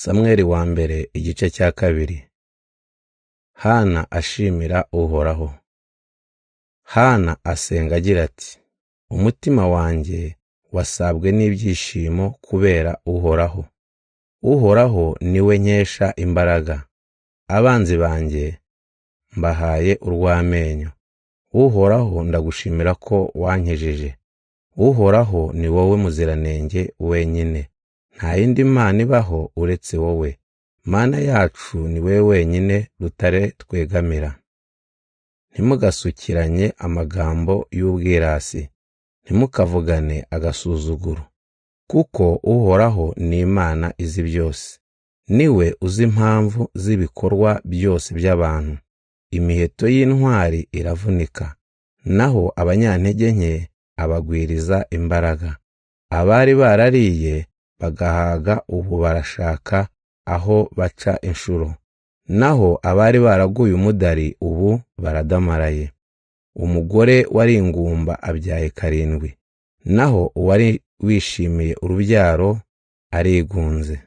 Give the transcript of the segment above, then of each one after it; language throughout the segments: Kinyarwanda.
Samweli wa mbere igice cya 2. Hana ashimira Uhoraho. Hana asenga agira ati: Umutima wanjye wasabwe n'ibyishimo kubera Uhoraho. Uhoraho niwe nkesha imbaraga. Abanzi banjye mbahaye urw'amenyo. Uhoraho ndagushimira ko wankijije. Uhoraho ni wowe muziranenge wenyine. Nta yindi Mana ibaho uretse wowe. Mana yacu ni wowe wenyine rutare twegamira. Ntimugasukiranye amagambo y'ubwirasi, ntimukavugane agasuzuguro, kuko Uhoraho ni Imana izi byose. Niwe uzi impamvu z'ibikorwa byose by'abantu. Imiheto y'intwari iravunika, naho abanyantege nke abagwiriza imbaraga. Abari barariye bagahaga ubu barashaka aho baca inshuro, naho abari baraguye umudari ubu baradamaraye. Umugore wari ingumba abyaye 7, naho uwari wishimiye urubyaro arigunze.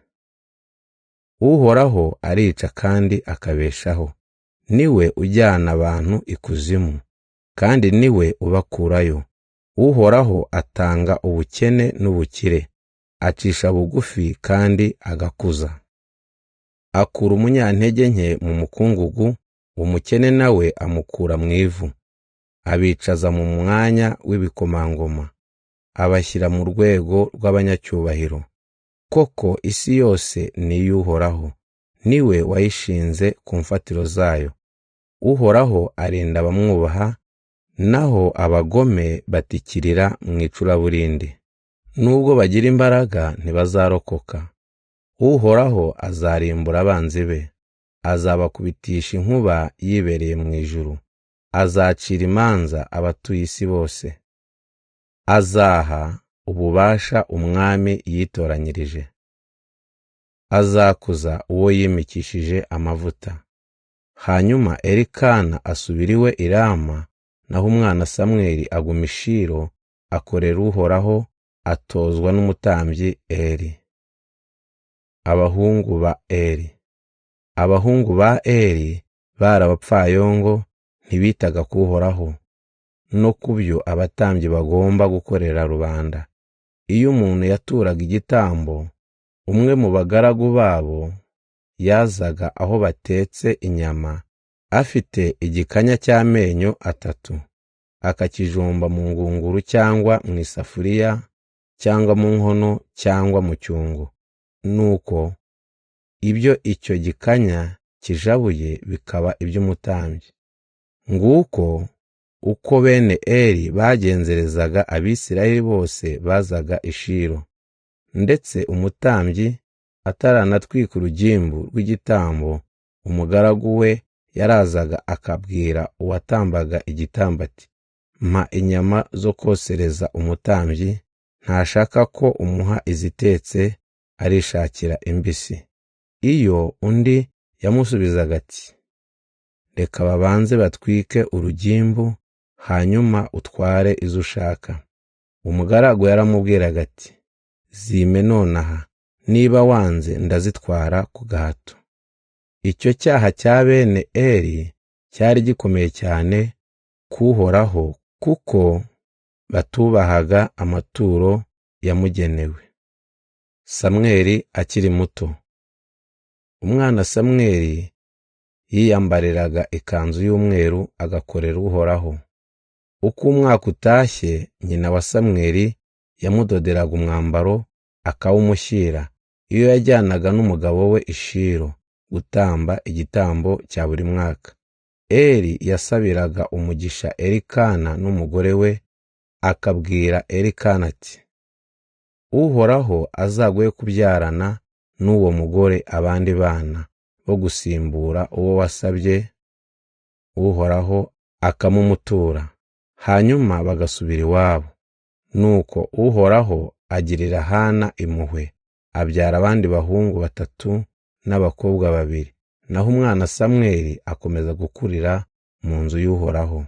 Uhoraho arica kandi akabeshaho, niwe ujyana abantu ikuzimu, kandi niwe ubakurayo. Uhoraho atanga ubukene n'ubukire, acisha bugufi kandi agakuza. Akura umunyantege nke mu mukungugu, umukene nawe amukura mu ivu. Abicaza mu mwanya w'ibikomangoma, abashyira mu rwego rw'abanyacyubahiro. Koko isi yose ni iy'Uhoraho, niwe wayishinze ku mfatiro zayo. Uhoraho arinda abamwubaha, naho abagome batikirira mu icuraburindi. Nubwo bagira imbaraga ntibazarokoka. Uhoraho azarimbura abanzi be, azabakubitisha inkuba yibereye mu ijuru, azacira imanza abatuye isi bose. Azaha ububasha umwami yitoranyirije, azakuza uwo yimikishije amavuta. Hanyuma Elikana asubira iwe i Rama, naho umwana Samweli aguma i Shilo akorera Uhoraho, atozwa n'umutambyi Eli. Abahungu ba Eli. Abahungu ba Eli bari abapfayongo, ntibitaga ku Uhoraho no ku byo abatambyi bagomba gukorera rubanda. Iyo umuntu yaturaga igitambo, umwe mu bagaragu babo yazaga aho batetse inyama afite igikanya cy'amenyo 3, akakijomba mu ngunguru cyangwa mu isafuriya cyangwa mu nkono cyangwa mu cyungo. Nuko ibyo icyo gikanya kijabuye bikaba iby'umutambyi. Nguko uko bene Eli bagenzerezaga Abisirayeli bose bazaga i Shilo. Ndetse umutambyi ataranatwika urugimbu rw'igitambo, umugaragu we yarazaga akabwira uwatambaga igitambo ati: Mpa inyama zo kosereza umutambyi, ntashaka ko umuha izitetse, arishakira imbisi. Iyo undi yamusubizaga ati: Reka babanze batwike urugimbu, hanyuma utware izo ushaka. Umugaragu yaramubwiraga ati: Zime nonaha, niba wanze ndazitwara ku gahato. Icyo cyaha cya bene Eli cyari gikomeye cyane k'Uhoraho, kuko batubahaga amaturo yamugenewe. Samweli akiri muto. Umwana Samweli yiyambariraga ikanzu y'umweru agakorera Uhoraho. Uko umwaka utashye, nyina wa Samweli yamudoderaga umwambaro akawumushyira, iyo yajyanaga n'umugabo we i Shilo gutamba igitambo cya buri mwaka. Eli yasabiraga umugisha Elikana n'umugore we, akabwira Elikana ati: Uhoraho azaguhe kubyarana n'uwo mugore abandi bana bo gusimbura uwo wasabye Uhoraho akamumutura. Hanyuma bagasubira iwabo. Nuko Uhoraho agirira Hana impuhwe, abyara abandi bahungu 3 n'abakobwa 2, naho umwana Samweli akomeza gukurira mu nzu y'Uhoraho.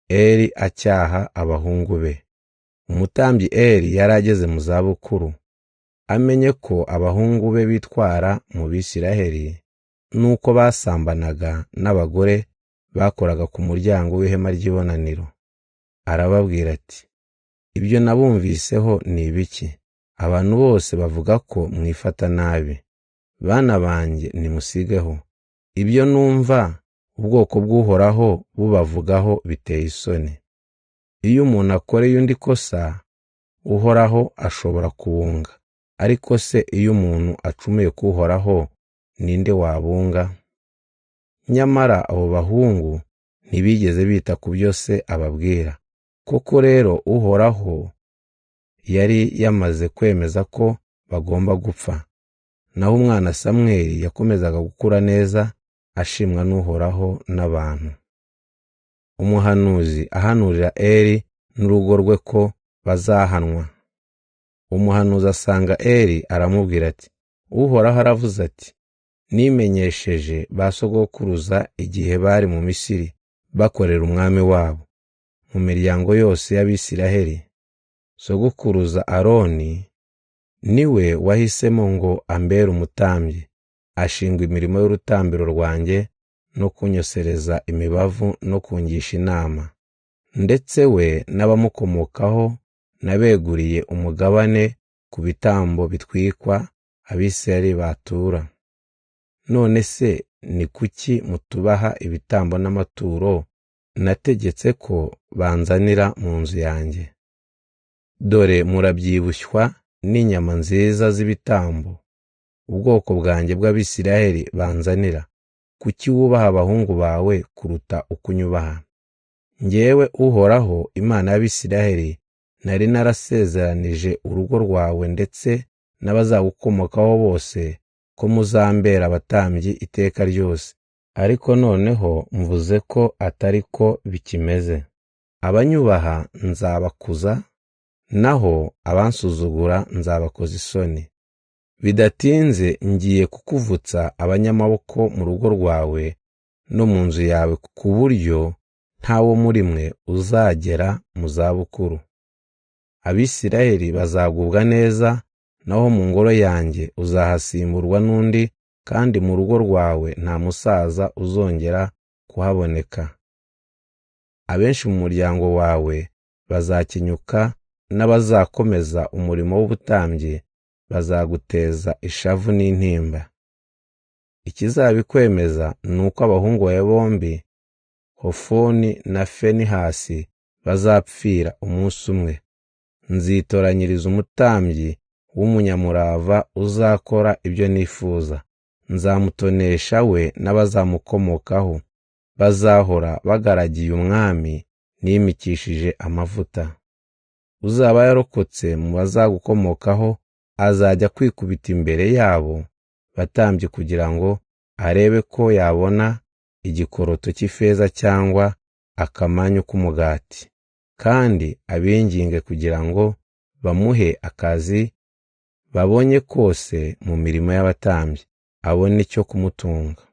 Eli acyaha abahungu be. Umutambyi Eli yari ageze mu zabukuru, amenye ko abahungu be bitwara mu Bisiraheli n'uko basambanaga n'abagore bakoraga ku muryango w'ihema ry'ibonaniro, arababwira ati: Ibyo nabumviseho ni ibiki? Abantu bose bavuga ko mwifata nabi. Bana banjye, nimusigeho. Ibyo numva ubwoko bw'Uhoraho bubavugaho biteye isoni. Iyo umuntu akoreye undi ikosa, Uhoraho ashobora kubunga, ariko se iyo umuntu acumuye ku Uhoraho, ninde wabunga? Nyamara abo bahungu ntibigeze bita ku byo se ababwira. Koko rero Uhoraho yari yamaze kwemeza ko bagomba gupfa. Naho umwana Samweli yakomezaga gukura neza, ashimwa n'Uhoraho n'abantu. Umuhanuzi ahanurira Eli n'urugo rwe ko bazahanwa. Umuhanuzi asanga Eli aramubwira ati: Uhoraho aravuze ati: Nimenyesheje ba sogokuruza igihe bari mu Misiri bakorera umwami wabo, mu miryango yose y'Abisiraheli. Sogokuruza Aroni niwe wahisemo ngo ambere umutambyi, ashingwa imirimo y'urutambiro rwanjye no kunyosereza imibavu no kungisha inama. Ndetse we n'abamukomokaho nabeguriye umugabane ku bitambo bitwikwa Abisirayeli batura. None se ni kuki mutubaha ibitambo n'amaturo nategetse ko banzanira mu nzu yanjye? Dore murabyibushywa n'inyama nziza z'ibitambo ubwoko bwanjye bw'Abisirayeli banzanira. Kuki wubaha abahungu bawe kuruta uko unyubaha? Njyewe Uhoraho Imana y'Abisirayeli nari narasezeranije urugo rwawe ndetse n'abazagukomokaho bose ko muzambera abatambyi iteka ryose, ariko noneho mvuze ko atari ko bikimeze. Abanyubaha nzabakuza, naho abansuzugura nzabakoza isoni. Bidatinze ngiye kukuvutsa abanyamaboko mu rugo rwawe no mu nzu yawe, ku buryo ntawo muri mwe uzagera mu zabukuru. Abisirayeli bazagubwa neza, naho mu ngoro yanjye uzahasimburwa n'undi, kandi mu rugo rwawe nta musaza uzongera kuhaboneka. Abenshi mu muryango wawe bazakenyuka, n'abazakomeza umurimo w'ubutambyi bazaguteza ishavu n'intimba. Ikizabikwemeza ni uko abahungu bawe bombi, Hofuni na Fenihasi, bazapfira umunsi umwe. Nzitoranyiriza umutambyi w'umunyamurava uzakora ibyo nifuza. Nzamutonesha we n'abazamukomokaho, bazahora bagaragiye umwami nimikishije amavuta. Uzaba yarokotse mu bazagukomokaho azajya kwikubita imbere yabo batambyi kugira ngo arebe ko yabona igikoroto cy'ifeza cyangwa akamanyu k'umugati, kandi abinginge kugira ngo bamuhe akazi babonye kose mu mirimo y'abatambyi, abone icyo kumutunga.